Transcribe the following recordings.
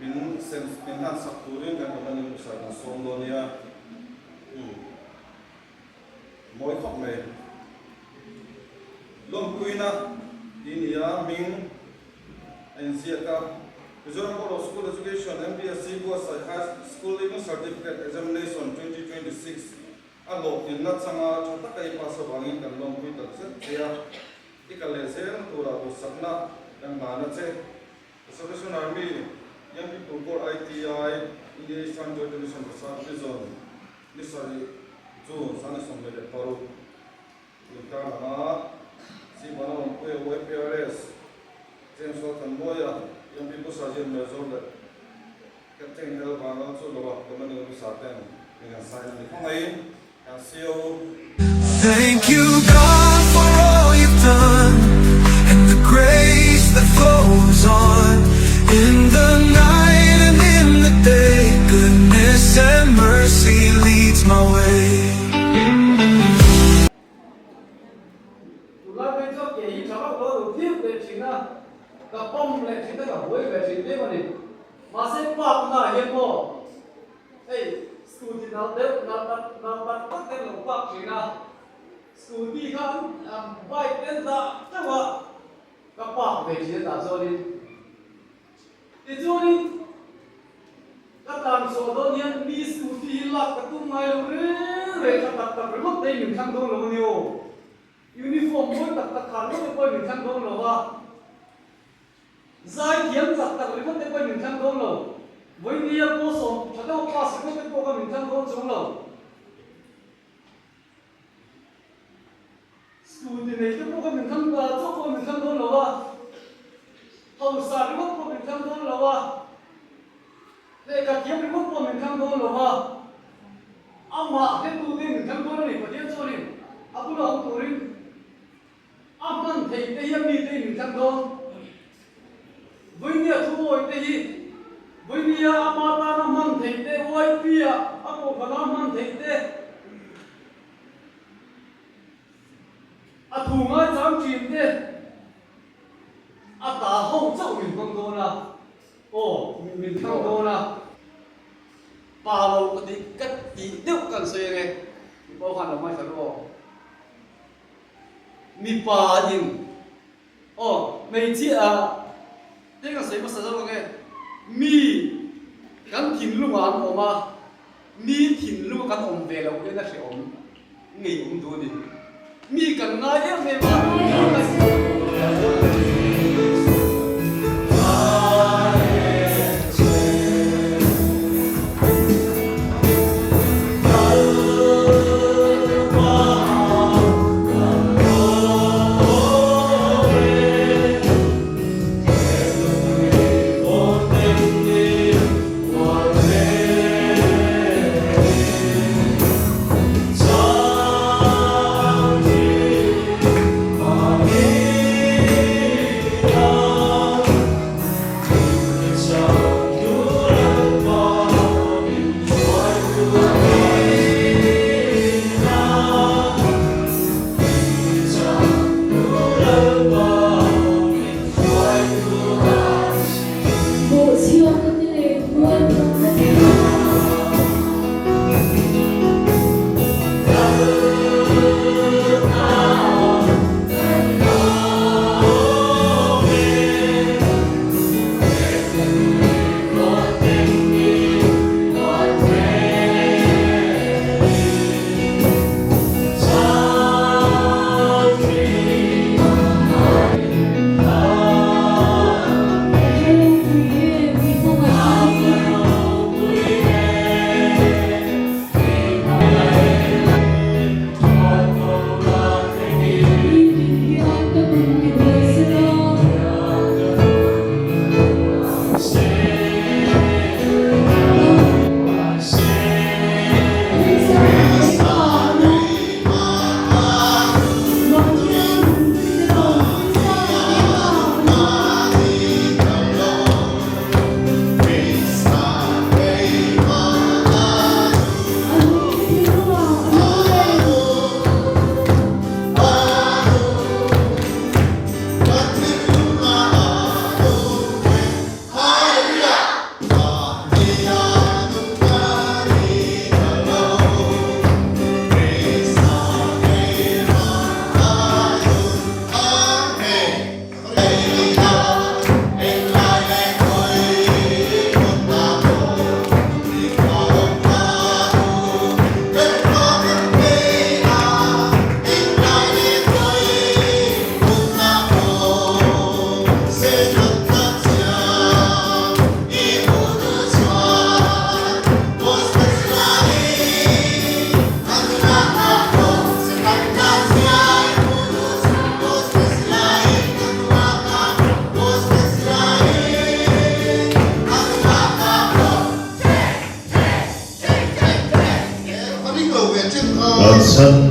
Min sem min hlan sak turin kan commanding officer kan sawm dawn nia. Umm. Mawi khawp mai. Lawmpuina tih nia hming a inziak a. Mizoram Board of School Education, MBSE, buatsaih High School Leaving Certificate Examination 2026 a hlawhtlinna changa tha taka i pass avangin kan lawmpui tak zet che a. I kal leh zel turah duhsakna kan hlan a che. The Salvation Army, Young People Corps ITI, India Eastern Joint Division Basar Prison, ni sarih June 2016 inkar lama Sivana Awmpuia YPRS, James Lalthanmawia, Young People Sergeant Major leh Captain L Vanlal chu loa Commanding Officer ten min han sign a ni khawngaiin kan CO. Thank you God for all you've done and the grace that flows on in the night and in the day goodness and mercy leads my way. Tunlai phei chuan ke hi tha vak lo a lo thlir leh thin a, ka pawm leh thin a, ka buai ve thin em a ni. Mahse park naah hian maw hei scooty nalh deuh nalh tak nalh tak tak te an lo park thin a, scooty kha an bike te an dah teuh a, ka park ve thin a tah chuanin tichuanin ka tlan chhuah dawn hian mi scooty hi lak ka tum ngai lo reng reng tha tak tak ringawt te hi min thlang dawn lo a ni aw, uniform mawi tak tak kha ringawt te pawh hi min thlang dawn lo a. Zai thiam tak tak ringawt te pawhin min thlang dawn lo. Vawinia paw sawm tha deuh pass ringawt te pawh kha min thlang dawn chung lo. Scooty nei te pawh kha min thlang chauh pawh min thlang dawn lo a. Hausa ringawt pawh min thlang dawn lo a. Lehkha thiam ringawt pawh min thlang dawn lo a. Amah hretute min thlang dawn a ni Pathian chuanin a bula awm turin. A hman theih te hi a mite hi min thlang dawn. Vawinia thu awi te hi vawinia ama tana hman theih te, YP ah a kohhran a hman theih te, a thu ngaichang thin te, a ta ho chauh min hmang dawn a, aw min thlang dawn a. Pa lo ka tih ka tih deuh ka han sawi ange, mipa khan lo hmaithla ru aw. Mipa in aw hmeichhia ah teng a sawi hmasa zawk ang e, mi kan thinlung ah an awm a, mi thinlung a kan awm ve loh hian a hrehawm ngei awm duh a ni. Mi kan ngai em em a, mi kan. Chuan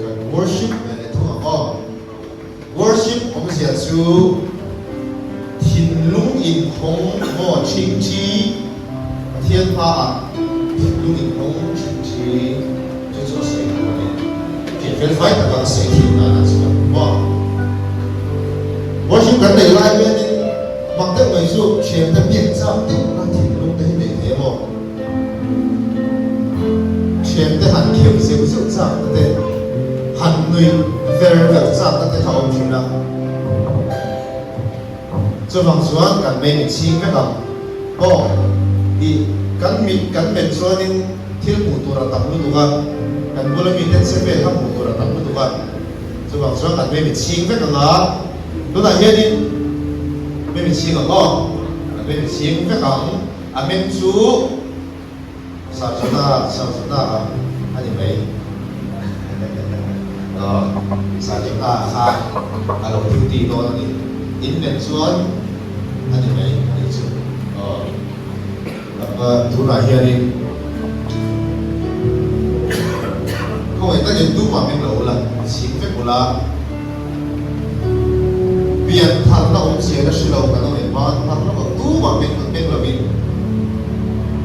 kan worship ve leh thung ang aw. Worship awmzia chu thinlung inhawng maw ṭhingṭhi, Pathian hmaah thinlung inhawng ṭhingṭhi chu chu a sawi tur a ni. Tih felfai taka a sawi thin danah chuan maw. Worship kan neih lai hianin mak deuh mai chu thiante biak chak deuhna thinlung te hi nei thei maw. Thiante han kheuh zeuh zeuh chak na te, han nuih ver ver chak na te kha awm thin a. Chuvang chuan kan mei mit chhing vek ang. Aw, ih, kan mit kan met chuanin thil hmuh tur a tam lutuk a, kan bula mite che vel kha hmuh tur a tam lutuk a. Chuvang chuan kan mei mit chhing vek ang a, tunah hianin mei mit chhing ang aw, kan mei mit chhing vek ang. A hming chu Sarjuna, Sarjuna a ni mai. Sarjuna kha a lo duty dawn a ni. In men chuan a ni mai a nih chu. Tunah hianin khawngaih takin tumah min lo ula, chhing vek ula. Pian tharna awm chian a hre lo kan awm em? Van thar lo ang tumah meng meng lovin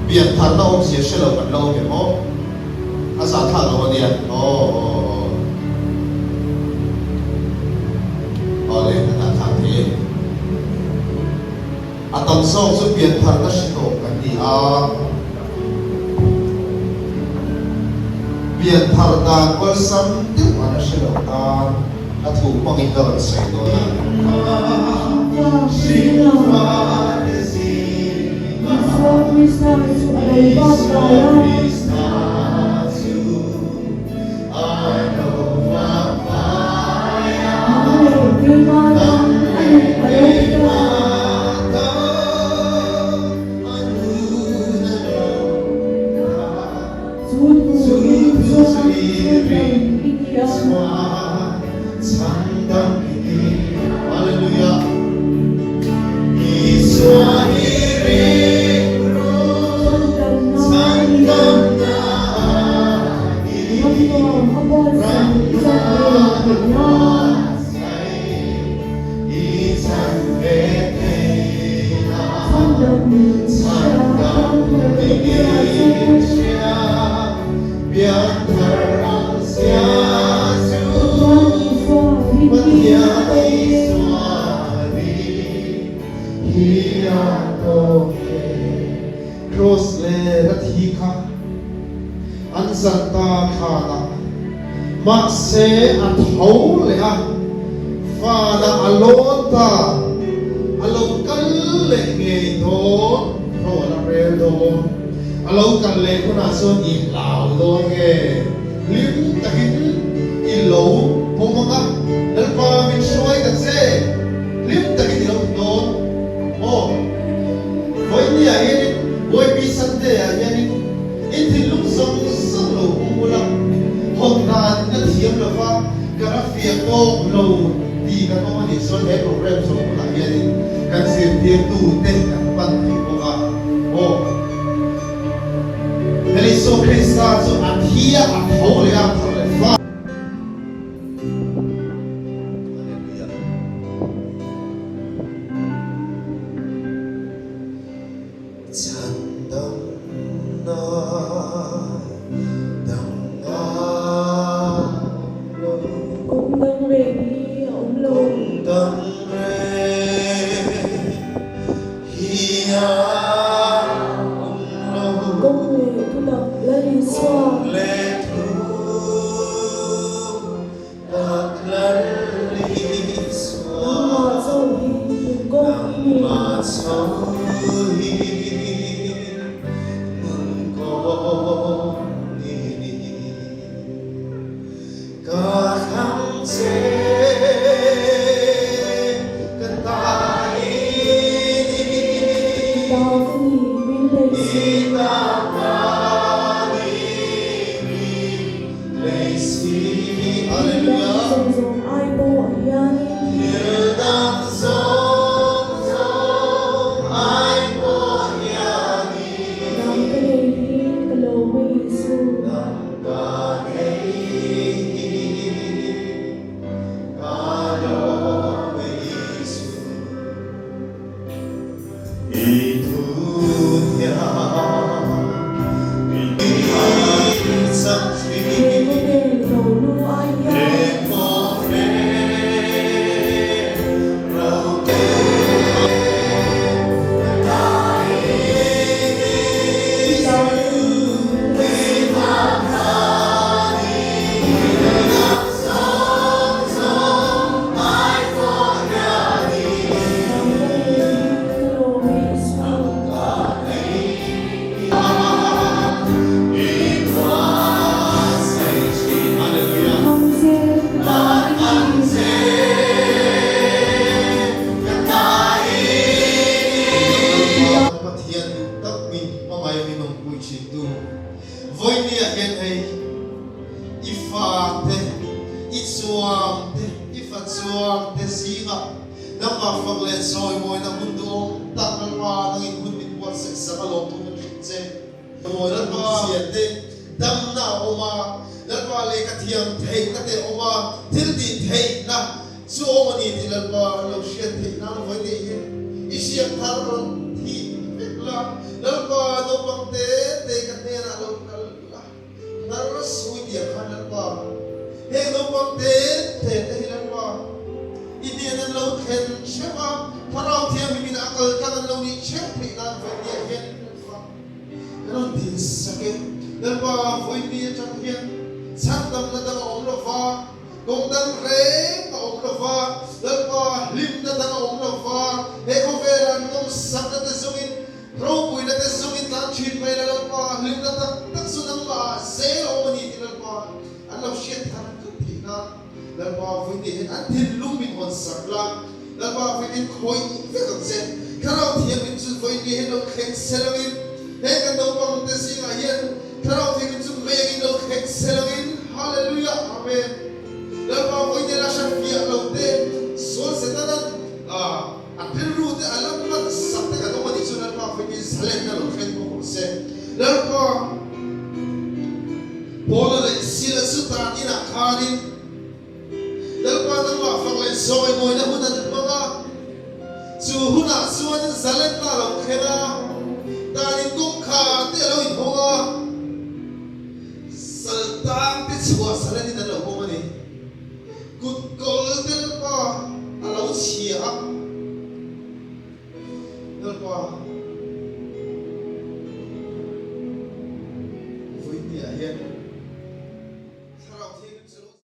pian tharna awm zia hre lo kan la awm em aw? A zahthlak lo a nia aw aw aw aw le a zahthlak thei e. A tam zawk chu pian tharna hre tawh kan ni a. Pian thar dan awlsam deuh an a hre lo tan a thu hmangin ka rawn sawi dawn a. Cross leh a thi kha an zan ta thlan a, mahse a tho leh a, vanah a lawn ta, a lo kal leh ngei dawn, ro a la rel dawn, a lo kal leh hunah chuan i hlau dawn nge, hlim takin i lo pawm ang a, Lalpa min hruai ta che, hlim takin i lo ti dawn maw? Vawinia hianin Bawipi Sunday ah hianin i thinlung zawng zawng lo hung ula, hawn dan ka thiam lova ka ra fiah tawk lo tih kan awm a nih chuan he program zawng hunah hianin kan zirtirtu te kan pan thei bawk a. Aw. Hel Isua Krista chu a thi a, a tho leh a, thar leh fa. Hallelujah. Kawng dang reng hi a awm lo. Kawng leh thutak Lal Isua. Nangmah chauh hi nun kawng i ni. ta ka ni min lei si. Thil dang zawng zawng ai pawh hianin. Nang ka nei hi ka lawm a Isu. He khawvel ro lu ai hian. I ta ka ni min lei si. Nang ka nei hi ka lawm e Isu. Hmang zel ka ta i ni. Pathian duh tak min hmangaih min awmpui thintu vawinia hian hei I fate, i chuangte, i fa chuangte zingah nangmah fak leh chawimawina hun duhawm tak Lalpa nangin hun min buatsaih sak a lawmtu kan hrilh che. Lalpa zia te, damna a awm a, Lalpa lehkha thiam theihna te a awm a, thil tih theihna chu a awm a ni tih Lalpa an lo hriat theih nan vawi teh hian i hriak thar rawn thih vek la, Lalpa naupang te te ka hnenah lo kal la. Hnar sui tiang khan Lalpa, heng naupang te te te hi Lalpa, i hnen an lo thlen theuh a, Thlarau Thianghlimin a kal tlang an lo nih theuh theih nan vawinia hian Lalpa kan rawn dil sak e. Lalpa, vawini atang hian chhandamna dang a awm lo va, kawng dang reng a awm lo va, Lalpa, hlimna dang a awm lo va, he khawvelah nawmsakna te zawngin Ropuina te zungin tlan thin mai la Lalpa, hlimna tak tak chu nangmah ah zel a awm a ni tih Lalpa an lo hriat thar tlat theih nan Lalpa Vuite hian an thinlung min hawn sak la, Lalpa Vuite hian khawi vek ang che. Thlarau Thianghlim chu Vuite hian lo thleng se loin heng kan naupang te zingah hian Thlarau Thianghlim chu mei angin lo thleng se loin Hallelujah Amen. Lalpa Vuite la hre fiah lo te sual Setanan ah A rilru te a la hman sak te kan awm a nih chuan Lalpa vawiin zalenna lo thlen bawk rawh se. Lalpa Paula leh Sila chu tan inah khanin Lalpa nangmah fak leh zawimawina hun an hmang a, chu hunah chuanin zalenna a lo thleng a, tanin kawngkhar te a lo inhawng a.